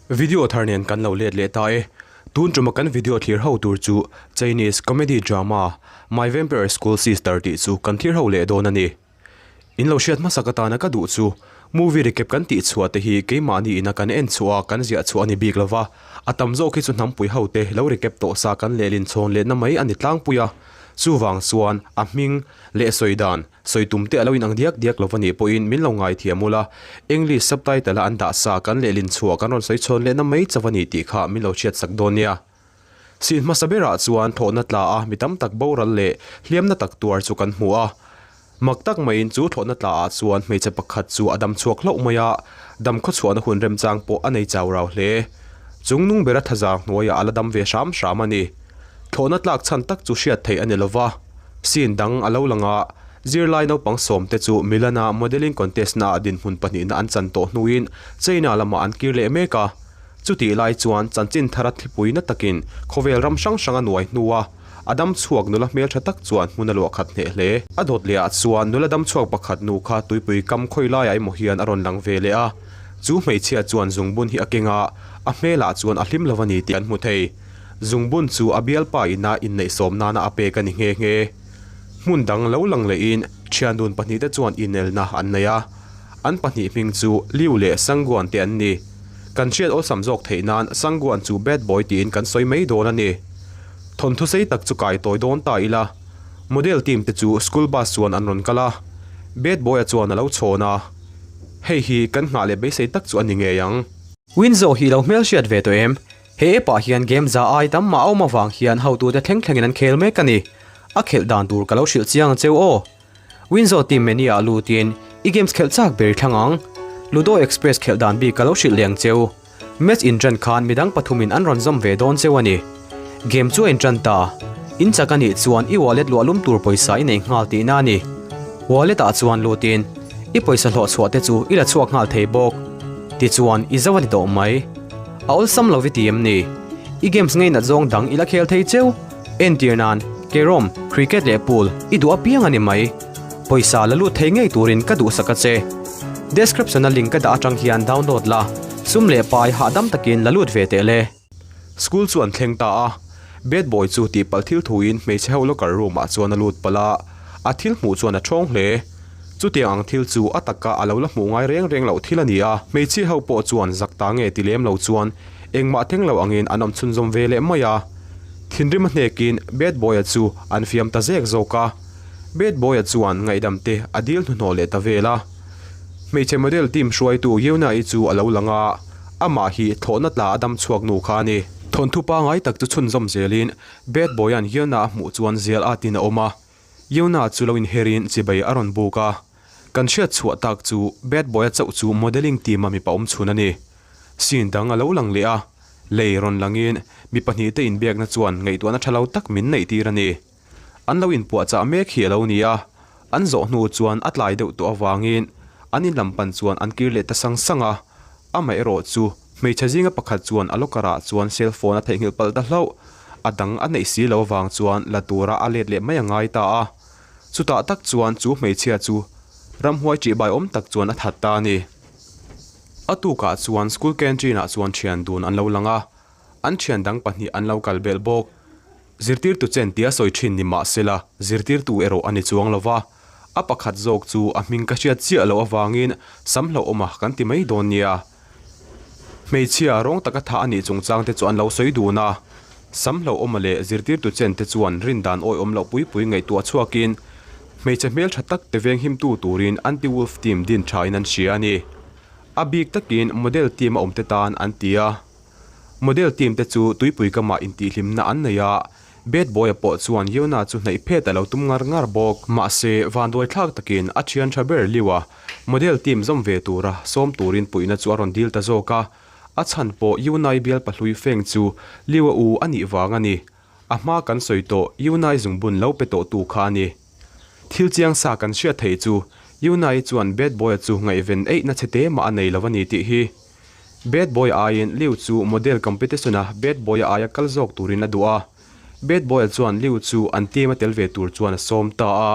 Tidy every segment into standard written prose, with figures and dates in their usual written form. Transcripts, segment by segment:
Video thar nen kan lo let leh ta e. Tun tuma kan video thlir ho tur chu Chinese comedy drama My Vampire School Sister tih chu kan thlir ho leh dawn a ni. In lo hriat hmasak atana ka duh chu movie recap kan tih chhuah te hi keimahni ina kan en chhuah a kan ziah chhuah a ni bik lova, a tam zawk hi chu hnampui ho te lo recap tawh sa kan lehlin chhawn lehna mai a ni tlangpui a. Chuvang chuan a hming leh sawi dan Sawi tum te a lo inang diak diak lo va nih pawhin min lo ngaithiam ula, English subtitle a an dah sa kan lehlin chhuah kan rawn sawi chhawn lehna mai chauh a ni tih kha min lo hriat sak dawn nia. Scene hmasa berah chuan thlawhna tla a mi tam tak boral leh hliamna tak tuar chu kan hmu a. Mak tak maiin chu thlawhna tla ah chuan hmeichhe pakhat chu a dam chhuak hlauh mai a, dam khawchhuahna hun remchang pawh a nei chau rau hle. Chung nung bera thazar hnuaiah a la dam ve hram hram a ni. Thlawhna tlak chhan tak chu hriat theih a ni lova. Scene dang a lo lang a, zirlai naupang sawmte chu Milan-a modelling contest-naah dinhmun pahnihna an chan tawh hnuin China lamah an kir leh mek a. Chutih lai chuan chanchin thara thlipuina takin khawvel ram hrang hrang a nuai hnua a damchhuak nula hmeltha tak chuan hmun a luah khat hneh hle. A dawt lehah chuan nula damchhuak pakhat nu kha tuipui kam khawi laiah emaw hian a rawn lang ve leh a. Chu hmeichhia chuan zungbun hi a keng a, a hmelah chuan a hlim lo a ni tih an hmu thei. Zungbun chu a bialpa ina inneihsawm nana a pek a ni nghe nghe. Hmun dang lo lang lehin thiandun pahnihte chuan inelna an nei a. An pahnih hming chu Liu leh Sangguan te an ni. Kan hriat awlsam zawk theih nan Sangguan chu bad boy tiin kan sawi mai dawn a ni. Thawnthu sei tak chu kai tawi dawn ta ila. Model team te chu school bus chuan an rawn kal a. Bad boy-a chuan a lo chhawn a. Hei hi kan nghah leh beisei tak chu a ni ngei ang. Winzo hi lo hmelhriat ve tawh em? He app ah hian game za ai tam mah a awm avang hian hotute thleng thlengin an khel mek a ni. A khelh dan tur ka lo hrilh chiang ang cheu aw. Winzo team menu ah lutin i games khelh chak ber i thlang ang. Ludo Express khelh dan bik ka lo hrilh leh ang cheu. Match in ṭan khan midang pathumin an rawn zawm ve dawn cheu a ni. Game chu a in ṭan ta. In chak a nih chuan i wallet luah lum tur pawisa i nei nghal tihna a ni. Wallet ah chuan lutin i pawisa hlawh chhuah te chu i la chhuak nghal thei bawk. Tichuan i zo a ni tawh mai. A awlsam lo i ti em ni? I games ngeinat zawng dang i la khel thei cheu. Entir nan, Carrom, Cricket leh Pool i duh apiang a ni mai. Pawisa la lut thei ngei turin ka duhsak a che. Description a link ka dah atang hian download la, sum leh pai hahdam takin la lut ve teh le. School chu an thleng ta a, Bad boy chu tihpalh thil thuin hmeichhe ho locker room ah chuan a lut palh a, a thil hmuh chuan a thawng hle. Chutiang ang thil chu a taka a lo la hmuh ngai reng reng loh thil a ni a, hmeichhia ho pawh chuan zak ta nge ti lem lo chuan engmah thleng lo angin an awm chhunzawm ve leh mai a. Thinrim a hnekin Bad Boy-a chu an fiam ta zek zawk a. Bad Boy-a chuan ngaihdam te a dil hnuhnawh leh ta vel a. Hmeichhe model team hruaitu Yuna-i chu a lo lang a, amah hi thlawhna tla a dam chhuak nu kha a ni. Thawnthu pangai tak chu chhunzawm zelin Bad Boy-a'n Yuna a hmuh chuan zial atin a awm a. Yuna chu lo inherin chibai a rawn buk a, kan hriat chhuah tak chu Bad Boy-a chauh chu modelling team-a mipa awm chhun a ni. Scene dang a lo lang leh a, lei rawn langin mi pahnihte inbiakna chuan ngaihtuahna tha lo tak min neih tir a ni. An lo inpuahchah mek hi a lo ni a, an zawh hnu chuan a tlai deuh tawh avangin an inlam pan chuan an kir leh ta sang sang a, amaherawh chu Hmeichhe zinga pakhat chuan a locker ah chuan cell phone a theihnghilh palh ta hlauh. A dang a neih si lo avang chuan la tura a let leh mai a ngai ta a. Chutah tak chuan chu hmeichhia chu ramhuai ṭihbai awm tak chuan a that ta a ni. A tukah chuan school canteen ah chuan ṭhian dun an lo lang a, an ṭhian dang pahnih an lo kal belh bawk. Zirtirtu chen tia sawi ṭhin ni mah sela zirtirtu erawh a ni chuang lo va. A pakhat zawk chu a hming ka hriat chiah loh avangin sam hlauhawm a kan ti mai dawn nia. Hmeichhia rawng taka thah a nih chungchang te chu an lo sawi dun a. Sam hlauhawma leh zirtirtu chen te chuan rindan awihawm loh pui pui ngaihtuah chhuakin hmeichhe hmeltha tak te venghimtu turin anti-wolf team din thain an hria a ni. A bik takin model team a awm te tan an ti a. Model team te chu tuipui kamah intihhlimna an nei a, Bad Boy-a pawh chuan Yuna chu hnaih phet a lo tum ngar ngar bawk. Mahse, vanduai thlak takin a thian tha ber Liu-a model team zawm ve tura sawm turin puihna chu a rawn dil ta zawk a. A chhan pawh Yuna-i bial pahlui feng chu Liu-a u a nih vang a ni. A hma kan sawi tawh Yuna-i zungbun lo pe tawhtu kha a ni. Thil chiang sa kan hriat theih chu Yuna-i chuan Bad Boy-a chu ngaihven eihna chhe te mah a nei lo a ni tih hi. Bad Boy aiin Liu chu model competition-a Bad Boy-a aia kal zawk turin a duh a. Bad Boy-a chuan Liu chu an team-a tel ve tur chuan a sawm ta a.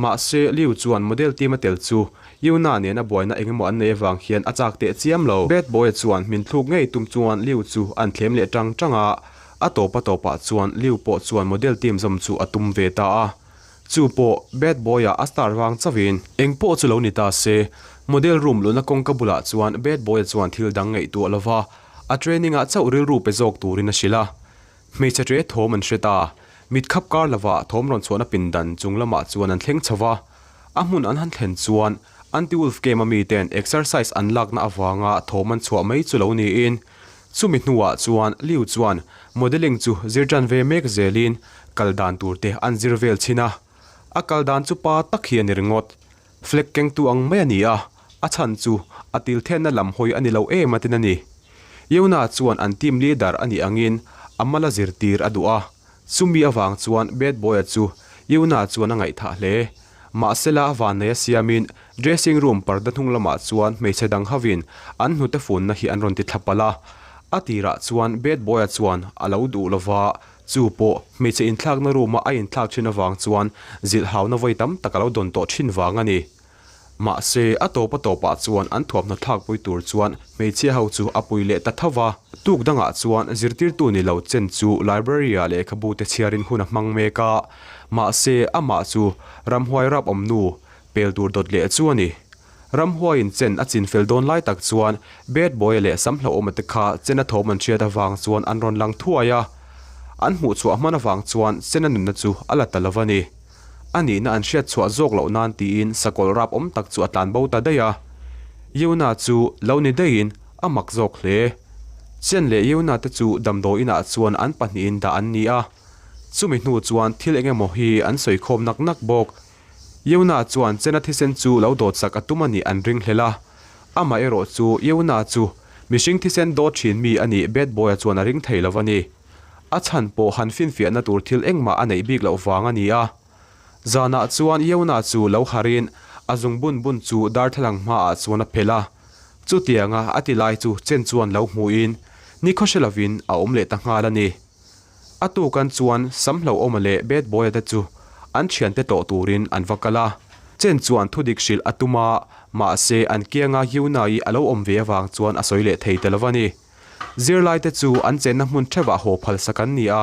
Mahse, Liu chuan model team a tel chu Yuna nena buaina engemaw an neih avang hian a chak teh chiam lo. Bad Boy-a chuan min thluk ngei tum chuan Liu chu an thlem leh tang tang a, a tawp a tawpah chuan Liu pawh chuan model team zawm chu a tum ve ta a. Chu pawh Bad Boy-a a star vang chauhin. Eng pawh chu lo ni ta se, model room luhna kawngka bulah chuan Bad Boy-a chuan thil dang ngaihtuah lova a training-ah chauh rilru pe zawk turin a hrilh a. Hmeichhe ṭe thawm an hre ta. Mit khap kar lovah thawm rawn chhuahna pindan chung lamah chuan an thleng chho va. A hmun an han thlen chuan Anti-Wolf Game-a mite'n exercise an lakna avanga thawm an chhuah mai chu lo niin. Chumi hnuah chuan Liu chuan modelling chu zir ṭan ve mek zelin kal dan tur te an zir vel chhin a. A kal dan chu pa tak hi a ni ringawt. Flag kengtu ang mai a ni a, a chhan chu a til thenna lam hawi a ni lo em atin a ni. Yona chuan an team leader a nih angin a mala zirtir a duh a, chumi avang chuan bad boy-a chu Yona chuan a ngaihthah hle. Mahsela a vannei a siamin dressing room parda hnung lamah chuan hmeichhe dang hovin an hnute funna hi an rawn ti thla palh a. A tirah chuan bad boy-a chuan a lo duh lova, Chu pawh hmeichhe inthlakna room-a a inthlak thin avang chuan zilhhauna vawi tam tak a lo dawn tawh thin vang a ni. Mahse, a tawp a tawpah chuan an thuamhnaw thlakpui tur chuan hmeichhia ho chu a pui leh ta tho va. Tuk dangah chuan zirtirtu ni lo chen chu library-ah lehkhabu te chhiarin hun a hmang mek a, mahse, amah chu ramhuai rap awm nu pel tur dawt leh chu a ni. Ramhuaiin chen a chin fel dawn lai tak chuan Bad Boy-a leh Sam hlauhawma te kha chen a thawm an hriat avang chuan an rawn lang thuai a. An hmuh chhuah hman avang chuan chen a nunna chu a la ta lo va ni. A nihna an hriat chhuah zawk loh nan tiin sakawlh rap awm tak chu a tlan bo ta daih a. Yuna chu lo ni daihin a mak zawk hle. Chen leh Yuna te chu damdawi inah chuan an pahnihin dah an ni a. Chumi hnu chuan thil eng emaw hi an sawi khawm nak nak bawk. Yuna chuan Chena thisen chu lo dawt sak a tum a nih an ring hlel a. Amah erawh chu Yuna chu mihring thisen dawt thin mi a nih Bad Boy-a chuan a ring thei lo a ni. A chhan pawh han finfiahna tur thil engmah a neih bik loh vang a ni a. Zanah chuan Yuna chu lo harin a zung bun bun chu darthlalang hmaah chuan a phelh a. Chutianga a ti lai chu Chen chuan lo hmuhin nikhaw hre lovin a awm leh ta nghal a ni. A tukan chuan Sam Hlauhawma leh Bad Boy-a te chu an thiante tlawh turin an va kal a. Chen chuan thudik hrilh a tum a, mahse an kianga Hyuna-i a lo awm ve avang chuan a sawi leh thei ta lo a ni. Zirlaite chu an chenna hmun theuhah haw phalsak an ni a.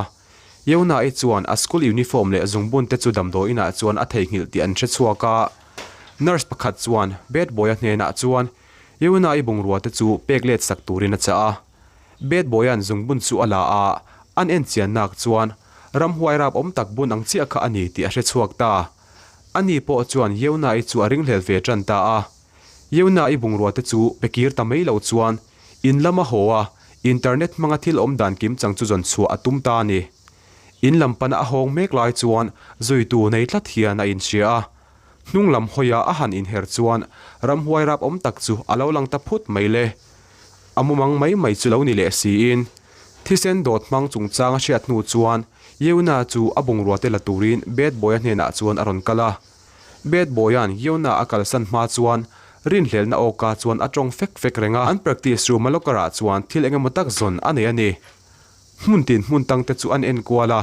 Hyuna-i chuan a school uniform leh zungbun te chu damdawiinah chuan a theihnghilh tih an hre chhuak a. Nurse pakhat chuan Bad Boy-a hnenah chuan Hyuna-i bungrua te chu pek let sak turin a chah a. Bad Boy-a'n zungbun chu a la a, an en chian nak chuan ramhuai rap awm tak bun ang chiah kha a ni tih a hre chhuak ta. Ani pawh chuan Yeuna-i chu a ringhlel ve tan ta a. Yeuna-i bungrua te chu pe kir ta mai lo chuan in lama haw a, internet hmanga thil awm dan kim chang chu zawn chhuah a tum ta a ni. In lam pana a hawng mek lai chuan zuitu nei tlat hian a inhria a. Hnung lam hawia a han inher chuan ramhuai rap awm tak chu a lo lang ta phut mai le. A mumang mai mai chu lo ni leh siin, thisen dawt hmang chungchang a hriat hnu chuan Yeuna chu a bungrua te la turin Bad Boy-a hnenah chuan a rawn kal a. Bad Boy-a'n Yeuna a kalsan hma chuan rinhlelhna awka chuan a tawng fek fek reng a. An practice room a locker-ah chuan thil engemaw tak zawn a nei a ni. Hmun tin hmun tang te chu an enkual a,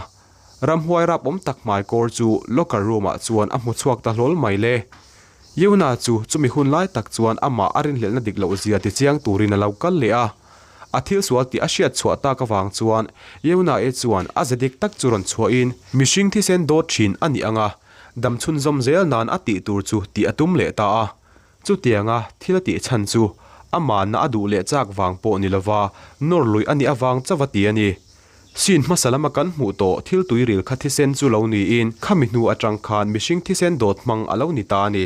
ramhuai rap awm tak hmai kawr chu locker room-ah chuan a hmu chhuak ta hlawl mai le. Yuna chu chumi hun lai tak chuan amah a rinhlelhna dik loh zia tichiang turin a lo kal leh a. A thil sual tih a hriat chhuah tak avang chuan Yuna-i chuan a ze dik tak chu rawn chhuahin mihring thisen dawt thin a nih anga dam chhunzawm zel nan a tih tur chu tih a tum leh ta a. Chutianga thil a tih chhan chu amahna a duh leh chak vang pawh ni lova nawr luih a nih avang chauh a ti a ni. Scene hmasa lama kan hmuh tawh thil tuiril kha thisen chu lo niin khami hnu atang khan mihring thisen dawt hmang a lo ni ta a ni.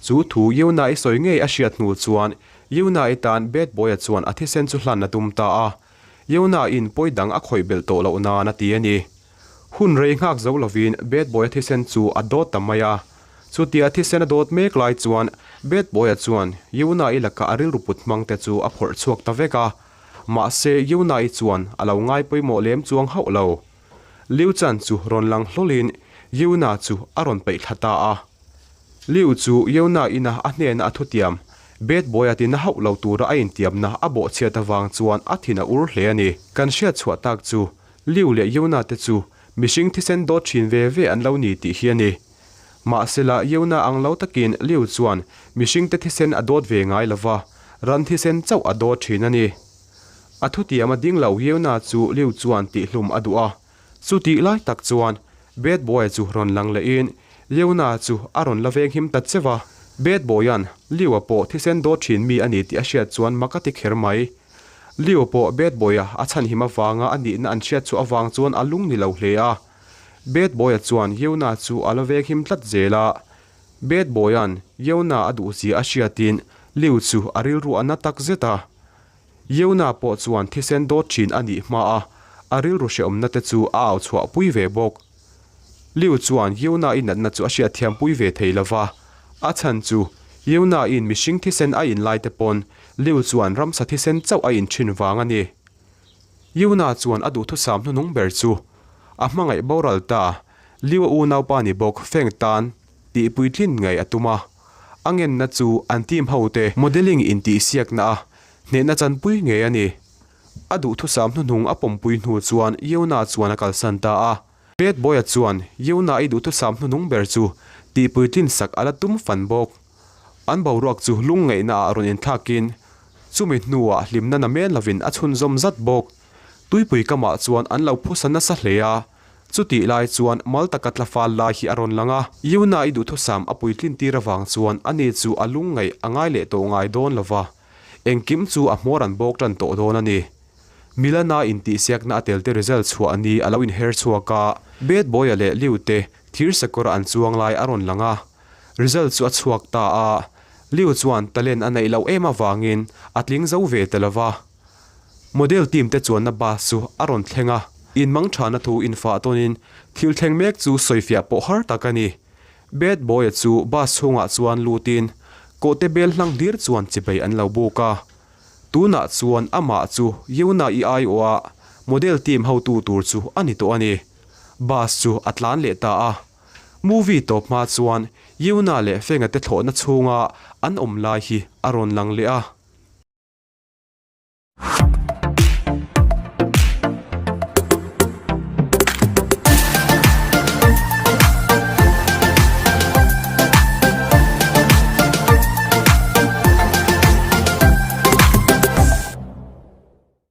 Chu thu Yuna-i sawi ngei a hriat hnu chuan Yuna-i tan Bad Boy-a chuan a thisen chu hlan a tum ta a. Yuna-in pawi dang a khawih belh tawh loh nan a ti a ni. Hun rei nghak zo lovin Bad Boy-a thisen chu a dawt ta mai a. Chutia thisen a dawt mek lai chuan Bad Boy-a chuan Yuna-i laka a rilru put hmang te chu a phawrh chhuak ta vek a. Mahse, Yuna-i chuan a lo ngai pawimawh lem chuang hauh lo. Liu Chan chu rawn lang hlawlin Yuna chu a rawn peih thla ta a. Liu chu Yuna ina a hnena a thutiam, Bad Boy-a tina hauh lo tura a intiamna a bawhchhiat avang chuan a thin a ur hle a ni. Kan hriat chhuah tak chu Liu leh Yuna te chu mihring thisen dawt thin ve ve an lo ni tih hi a ni. Mahsela, Yeuna ang lo takin Liu chuan mihringte thisen a dawt ve ngai lo va, ran thisen chauh a dawt thin a ni. A thutiam a ding lo Yeuna chu Liu chuan tihhlum a duh a. Chutih lai tak chuan Bad Boy-a chu rawn lang lehin Yeuna chu a rawn la veng him ta che va. Bad Boy-a'n Liu-a pawh thisen dawt thin mi a ni tih a hriat chuan mak a ti kher mai. Liu pawh Bad Boy-a a chhanhim avanga a nihna an hriat chhuah avang chuan a lung ni lo hle a. Bad Boy-a chuan Yeuna chu a la veng him tlat zel a. Bad Boy-a'n Yeuna a duhzia a hriatin Liu chu a rilru a na tak zet a. Yeuna pawh chuan thisen dawt thin a nih hma a, a rilru hrehawmna te chu a au chhuah pui ve bawk. Liu chuan Yeuna-i natna chu a hriatthiam pui ve thei lo va, a chhan chu Yeuna-in mihring thisen a in lai te pawn Liu chuan ramsa thisen chauh a in thin vang a ni. Yeuna chuan a duhthusam hnuhnung ber chu a hmangaih boral ta, Liu-a unaupa ni bawk Feng tan tih puitlin ngei a tum a. A ngenna chu an team hote modelling intihsiakna a hnehna chanpui ngei a ni. A duhthusam hnuhnung a pawmpui hnu chuan Yeuna chuan a kalsan ta a. Bad Boy-a chuan Yeuna-i duhthusam hnuhnung ber chu tihpuitlin sak a la tum fan bawk. An boruak chu lungngaihna ah rawn inthlakin chumi hnuah hlimna na men lovin a chhunzawm zat bawk. Tuipui kamah chuan an lo phusa nasa hle a. Chutih lai chuan mal taka tla fal lai hi a rawn lang a, Yuna-i duhthusam a puitlin tir avang chuan ani chu a lungngaih a ngai leh tawh ngai dawn lo va, engkim chu a hmawr an bawk tan tawh dawn a ni. Milana intihsiakna a telte result chhuah ni a lo inher chhuak a, Bad Boy-a leh Liu te thir sakawr an chuang lai a rawn lang a, result chu a chhuak ta a, Liu chuan talent a neih loh em avangin a tling zo ve ta lo va. Model team te chuanna bus chu a rawn thleng a, in mangthana thu infah tawnin thil thleng mek chu sawifiah pawh har tak a ni. Bad Boy-a chu bus chhungah chuan lutin kawhte bel hlang hlir chuan chibei an lo buk a. Tunah chuan amah chu Yuna i aiawha model team hotu tur chu a ni tawh a ni. Bus chu a tlan leh ta a. Movie tawp hma chuan Yuna leh Fenga te thlawhna chhunga an awm lai hi a rawn lang leh a.